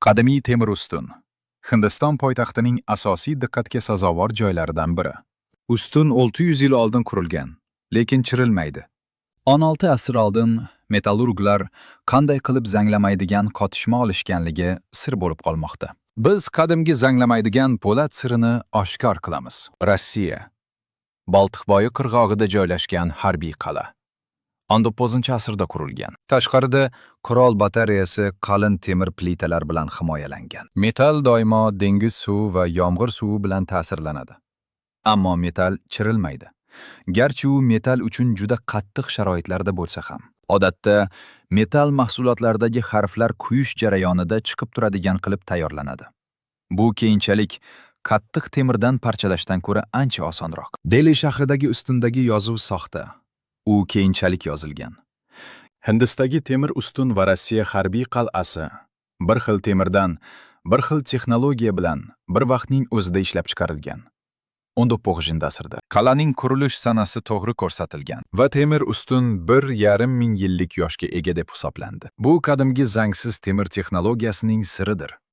Qadimiy temir ustun. Hindiston poytaxtining asosiy diqqatga sazovor joylaridan biri. Ustun 600 yil oldin qurilgan, lekin chirilmaydi. 16 asr oldin metallurglar qanday qilib zanglamaydigan qotishma olishganligi sir bo'lib qolmoqda. Biz qadimgi zanglamaydigan po'lat sirini oshkor qilamiz. Rossiya. Boltiqbo'yi qirg'og'ida joylashgan harbiy qal'a. 19-asrda qurilgan. Tashqarida qurol batareyasi qalin temir plitalar bilan himoyalangan. Metal doimo dengiz suvi va yomg'ir suvi bilan ta'sirlanadi. Ammo metal chirilmaydi. Garchi u metal uchun juda qattiq sharoitlarda bo'lsa ham. Odatda metal mahsulotlaridagi harflar quyish jarayonida chiqib turadigan qilib tayyorlanadi. Bu keyinchalik qattiq temirdan parchalashdan ko'ra ancha osonroq. Deli shahridagi ustundagi yozuv soxta. U keyinchalik yozilgan. Hindistagi temir ustun va Rossiya harbiy qal'asi bir xil temirdan, bir xil texnologiya bilan bir vaqtning o'zida ishlab chiqarilgan. 19-asrda. Qal'aning qurilish sanasi to'g'ri ko'rsatilgan va temir ustun 1,5 ming yillik yoshga ega deb hisoblandi. Bu qadimgi zangsiz temir texnologiyasining siridir.